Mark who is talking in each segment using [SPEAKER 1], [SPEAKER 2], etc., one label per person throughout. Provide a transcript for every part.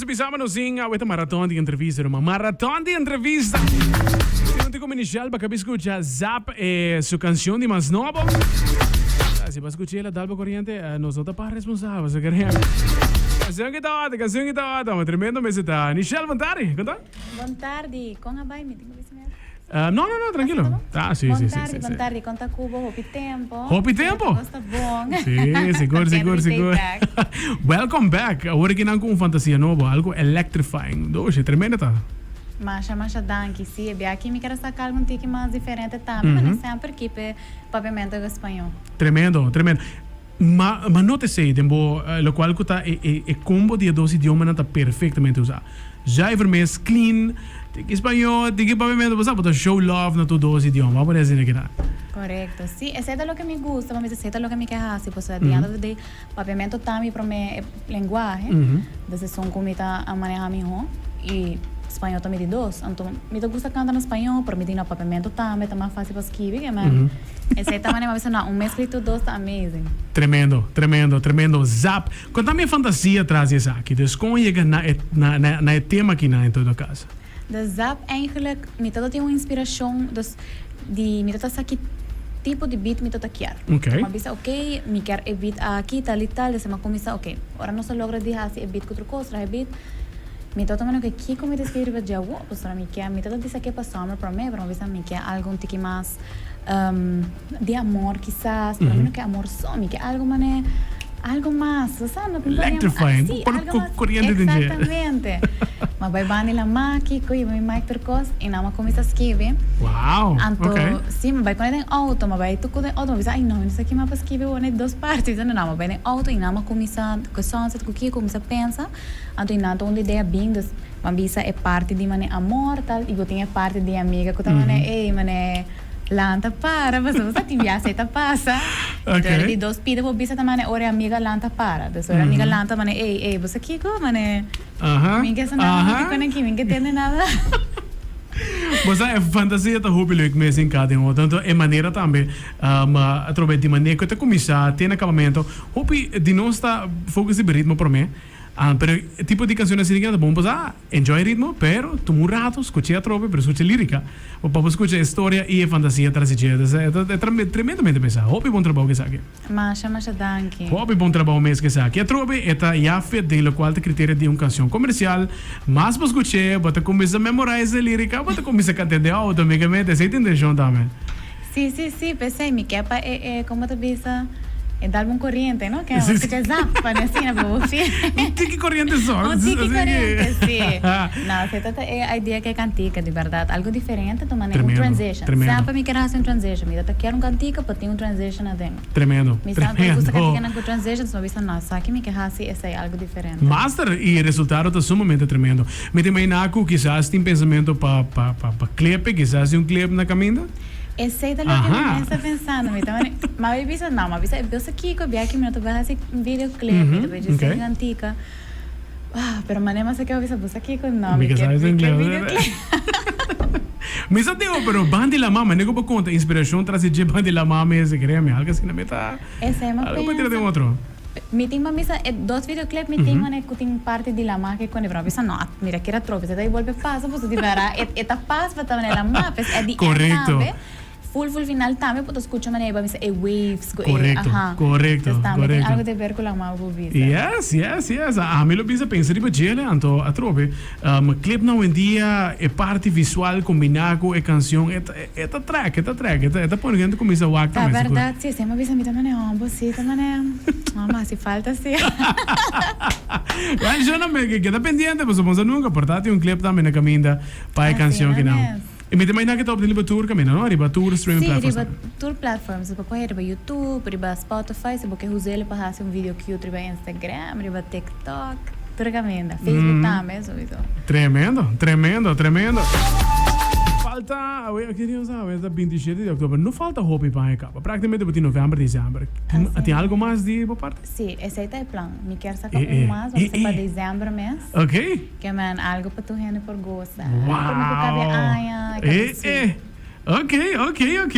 [SPEAKER 1] bisa nos sin awe ta maraton di entrevista, ruman. Maraton di entrevista. Si un tico Michelle pa cabi scucha Zap eh, su canción di mas nobo. Ah, si pa scucha la dalba corriente, eh, nos no ta pa responsabel, so queremos. Canción que ta ota, canción que ta ota, tremendo mes ta. Michelle, bon tarde, con ta?
[SPEAKER 2] Bon tarde, con a bai mi tin cu bisa mi
[SPEAKER 1] Uh, no, no, no, tranquilo.
[SPEAKER 2] Ah,
[SPEAKER 1] sí,
[SPEAKER 2] bon
[SPEAKER 1] sí,
[SPEAKER 2] tarde,
[SPEAKER 1] sí, sí,
[SPEAKER 2] bon
[SPEAKER 1] sí.
[SPEAKER 2] tarde, con ta Cuba, hopi tempo.
[SPEAKER 1] Hopi tempo?
[SPEAKER 2] Cosa bon.
[SPEAKER 1] Sí, sigur, sigur, sigur. Welcome back. Awor aki nan cu un fantasia nobo, algo electrifying. Doshi, tremendo ta.
[SPEAKER 2] Masha, masha danki. Sí, e bia aki mi kier a saca algun tiki mas diferente tambe, mm -hmm. maar semper keep papiamento cu español.
[SPEAKER 1] Tremendo, tremendo. Ma, ma no ta esei den bo, locual cu ta e, e, e combo di e dos idiomanan ta perfectamente usa. Zuiver mes, clean, tiki spañó, tiki papiamento, bo sa, bo ta show love na tur dos idioma, bo por asina keda.
[SPEAKER 2] Correcto, si, esei ta loke mi gusta, pa mi esei ta loke mi ke haci, pasobra at the end of the day, papiamento ta mi prome lenguahe, dus esun cu mi ta a maneha miho, y spañó ta mi di dos, anto mi ta gusta canta na spañó, pero mi di na papiamento tambe ta mas facil pa skibi, ke men. Esei ta manera mi a bisa, no, un mezcla di tur dos ta amazing.
[SPEAKER 1] Tremendo, tremendo, tremendo. Zap! Konta mi e fantasia tras di esaki. Dus kon yega na e, na, na, na e tema akinan en todo caso?
[SPEAKER 2] De Zap eigenlijk, mi tabata tin un inspiracion, dus di mi tabata sa ki tipo di beat mi tabata kier.
[SPEAKER 1] Ok.
[SPEAKER 2] Mi a bisa, ok, mi kier e beat aki, tal y tal, dus mi a cuminsa, ok, ora nos a logra di haci e beat cu tur cos, traha e beat, mi tabata manda, ok, kico mi ta escribi riba dje awor? Pasobra mi kier, mi tabata bisa ke pa summer prome, pero mi a bisa mi kier algo un tiki mas. Di amor kisas, pero mi no ke amor so, mi ke algo mane, algo mas, bo sa, no
[SPEAKER 1] Electrifying,
[SPEAKER 2] si,
[SPEAKER 1] pone
[SPEAKER 2] algo mas,
[SPEAKER 1] coriente den dje.
[SPEAKER 2] Exactamente. Ma bai banda di la maki, cu yeba mi mic tur cos, y nan a cuminsa skibi.
[SPEAKER 1] Wow,
[SPEAKER 2] Anto,
[SPEAKER 1] ok.
[SPEAKER 2] si, mi bai cune den auto, mi bai tucu den auto, mi bisa, ay no, mi no sa kima pa skibi awor na e dos parti, mi bisa, no, mi bai den auto y nan a cuminsa cu sunset, cu kico, cuminsa pensa, anto y nan ta un idea bin, dus. Bo a bisa e parti di mane amor tal y bo tin e parti di amiga cu ta mane ey mane lanta para pasobra bo sa tin biaha esey ta pasa. Entonces di dos pida bo bisa ta mane ora e amiga lanta para. Entonces ora e amiga lanta mane ey ey bo sa kico mane mi ke sa nada mas di con aki mi ke tende nada.
[SPEAKER 1] Bo sa e fantasia ta hopi leuk mes den cada un otro. Entonces e manera tambe atrobe di manera cu ta cuminsa te na acabamento hopi di nos ta focus riba ritmo prome. Ah, pero e tipo di canciones asina ta bon pa sa enjoy e ritmo, pero tuma un rato scucha e atrobe, pero scucha e lirica, pa bo scucha e storia y e fantasia tras di dje. Entonces, e ta e ta tremendamente mesa. Hopi bon trabou cu esaki.
[SPEAKER 2] Masha, masha danki.
[SPEAKER 1] Hopi bon trabou mes cu esaki. Atrobe e ta ya fit den locual ta criterio di un cancion comercial. Mas bo scuch'e, bo ta cuminsa memorize e lirica, bo ta cuminsa cant'e den auto, amigamente. Esey ta intencion tambe.
[SPEAKER 2] Sí, sí, sí, p'esei mi ke pa e, e, como ta bisa, e dal un coriente, no? Ke
[SPEAKER 1] Sí,
[SPEAKER 2] sí. escucha zap, pa no asina, pa bo fi.
[SPEAKER 1] Un tiki coriente so.
[SPEAKER 2] Un tiki coriente, sí. No, esei ta ta e idea ke cantica, di berdad. Algo diferente, ta manera un
[SPEAKER 1] Tremendo,
[SPEAKER 2] transition.
[SPEAKER 1] tremendo.
[SPEAKER 2] Semper mi kier haci un transition. Mi ta ta kier un cantica pa tin un transition aden.
[SPEAKER 1] Tremendo,
[SPEAKER 2] Mi semper gusta
[SPEAKER 1] tremendo.
[SPEAKER 2] canticanan cu transitions, mi a bisa, no, esaki mi ke haci esei algo diferente.
[SPEAKER 1] Master, y e resultado ta sumamente tremendo. Mi ta imagina cu kisas tin pensamento pa, pa, pa, pa clip, kisas tin un clip na caminda?
[SPEAKER 2] Esei ta loke mi mes ta pensando. Mi ta mane, ma mi bisa no, ma bisa e biosa kiko bia ki mi no ta bai hasi un videoclip, mi ta bai djis un cantica. Ah, pero mane mas a keda bisa bosa kiko no, mi kier mi kier videoclip.
[SPEAKER 1] Mi sa digo, pero Bandi La Mama, nego bo conta inspiracion tras di dje Bandi La Mama ese, créeme, algo asina mi ta,
[SPEAKER 2] Esei mi
[SPEAKER 1] algo pa tira den
[SPEAKER 2] pensa.
[SPEAKER 1] otro.
[SPEAKER 2] Mi tin pa bisa e dos videoclip mi tin mane cu tin parti di la ma ke cone, pero mi bisa no, mira kera trope, esei ta e bolbe pasa, pasobra di bera e ta pas pa ta mane la ma, pues at the end
[SPEAKER 1] Correcto.
[SPEAKER 2] tambe, full full final tambe bo ta scucha mane bo a bisa e waves cu e,
[SPEAKER 1] Correcto,
[SPEAKER 2] aha.
[SPEAKER 1] correcto,
[SPEAKER 2] Pues tambe tin
[SPEAKER 1] correcto.
[SPEAKER 2] algo te ver cu la ma bo bisa.
[SPEAKER 1] Yes, yes, yes. Ami lo bisa pensa riba djele, anto atrobe, clipnan hoendia e parti visual combina cu e cancion e ta, E ta trek, e ta trek, e ta, e ta pone hende kuminsá wak
[SPEAKER 2] Ta
[SPEAKER 1] tambe, sigur.
[SPEAKER 2] bèrdat, si, esei mi a bisa mi ta manera hombo, si, ta manera, no, mi hasi falta si.
[SPEAKER 1] Well, Shona, mi ke keda pendiente, pasobra bo sa nunka, por ta tin un clip tambe na kaminda pa e
[SPEAKER 2] Asina
[SPEAKER 1] kanshon kinan.
[SPEAKER 2] mes.
[SPEAKER 1] I mi ta imaginá ke ta obtene riba tur kaminda, no? Riba tur streaming
[SPEAKER 2] Si,
[SPEAKER 1] platforms
[SPEAKER 2] riba
[SPEAKER 1] tambe.
[SPEAKER 2] tur platforms. Bo por kohe riba YouTube, riba Spotify, si bo ke us'el pa hasi un video cute riba Instagram, riba TikTok, tur kaminda. Facebook tambe, sowiso.
[SPEAKER 1] Tremendo, tremendo, tremendo. Falta, awe, ki dia nos ta? Awe ta 27 di oktober. No falta hopi pa aña kaba. Praktikamente bo tin november, december. Tin,
[SPEAKER 2] Así
[SPEAKER 1] tin algo
[SPEAKER 2] mes.
[SPEAKER 1] mas di bo parti?
[SPEAKER 2] Sí, esei ta e plan. Mi kier saka
[SPEAKER 1] E,
[SPEAKER 2] un
[SPEAKER 1] e,
[SPEAKER 2] mas,
[SPEAKER 1] e,
[SPEAKER 2] bo pa
[SPEAKER 1] e.
[SPEAKER 2] december mes.
[SPEAKER 1] Ok.
[SPEAKER 2] Ke men algo pa tur hende por gosa. Prome ku kabe
[SPEAKER 1] Wow!
[SPEAKER 2] aña, e kabe
[SPEAKER 1] E,
[SPEAKER 2] sweet.
[SPEAKER 1] e. Ok, ok, ok.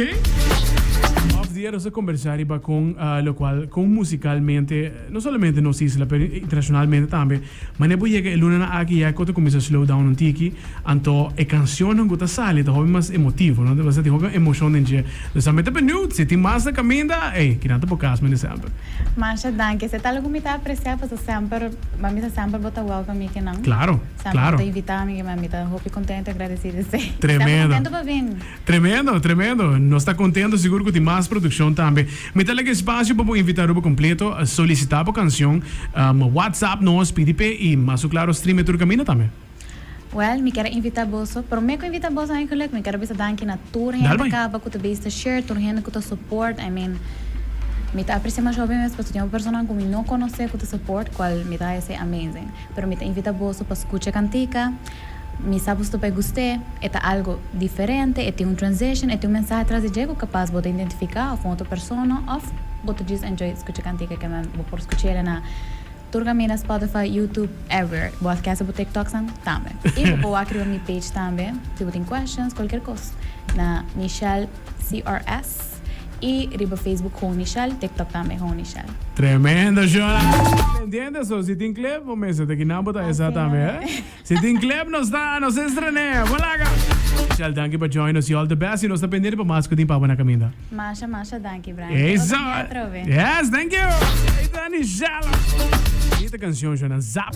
[SPEAKER 1] Of di. dia nos a conversa riba con locual con musicalmente, no solamente nos isla pero internacionalmente tambe, manera bo yega e lunanan aki ya cu ta cuminsa slow down un tiki, anto e cancionnan cu ta sali ta hopi mas emotivo, no? Ta tin hopi mas emocion den dje. Dus ami ta benieuwd si tin mas na caminda, ey, kinan ta bo cas mende semper.
[SPEAKER 2] Masha danki. Esei ta algo cu mi ta aprecia pasobra semper, mi ta semper bo ta welcome mi kinan.
[SPEAKER 1] Claro,
[SPEAKER 2] Semper
[SPEAKER 1] claro.
[SPEAKER 2] bo ta invita mi, mi ta hopi contento y agradecido esei.
[SPEAKER 1] Tremendo.
[SPEAKER 2] Semper contento pa bin.
[SPEAKER 1] Tremendo, tremendo. Nos ta contento sigur cu tin mas produccion tambe. Mi ta laga espacio pa bo invita Aruba completo, solicita bo cancion, WhatsApp nos, pidi p'e y mas cu claro stream e tur caminda tambe.
[SPEAKER 2] Well, mi kier a invita boso, prome cu invita boso eigenlijk, mi kier a bisa danki na tur
[SPEAKER 1] Dal
[SPEAKER 2] hende
[SPEAKER 1] bai.
[SPEAKER 2] caba cu ta bisa share, tur hende cu ta support, I mean, mi ta aprecia masha hopi mes pasobra tin hopi personanan cu mi no conoce cu ta support, cual mi ta haya esey amazing. Pero mi ta invita boso pa scucha e cantica. Mi sa boso ta bay gust'é, e ta algo diferente, e tin un transition, e tin un mensahe tras di dje ku kapas bo ta identifiká òf un otro persona òf bo ta djis enjoy skucha kantika ke men bo por skuch'el na tur kaminda, Spotify, YouTube, everywhere. Bo a kese bo TikToksnan tambe. I bo por wak riba mi page tambe si bo tin questions, kualkier kos na Michelle CRS. I riba Facebook Hon Michelle, TikTok tambe Hon Michelle.
[SPEAKER 1] Tremendo Shona! Pendiente so, si tin clip bo mester ta kinan bo ta esa tambe eh. Si tin clip nos ta nos estrené. Bo laga! Michelle danki pa join nos y all the best y nos ta pendiente pa mas cu tin pa bo na caminda.
[SPEAKER 2] Masha masha danki Brian.
[SPEAKER 1] Eso!
[SPEAKER 2] Otro dia atrobe.
[SPEAKER 1] Yes, thank you! Ey ta Michelle! Bonita cancion Shona, zap!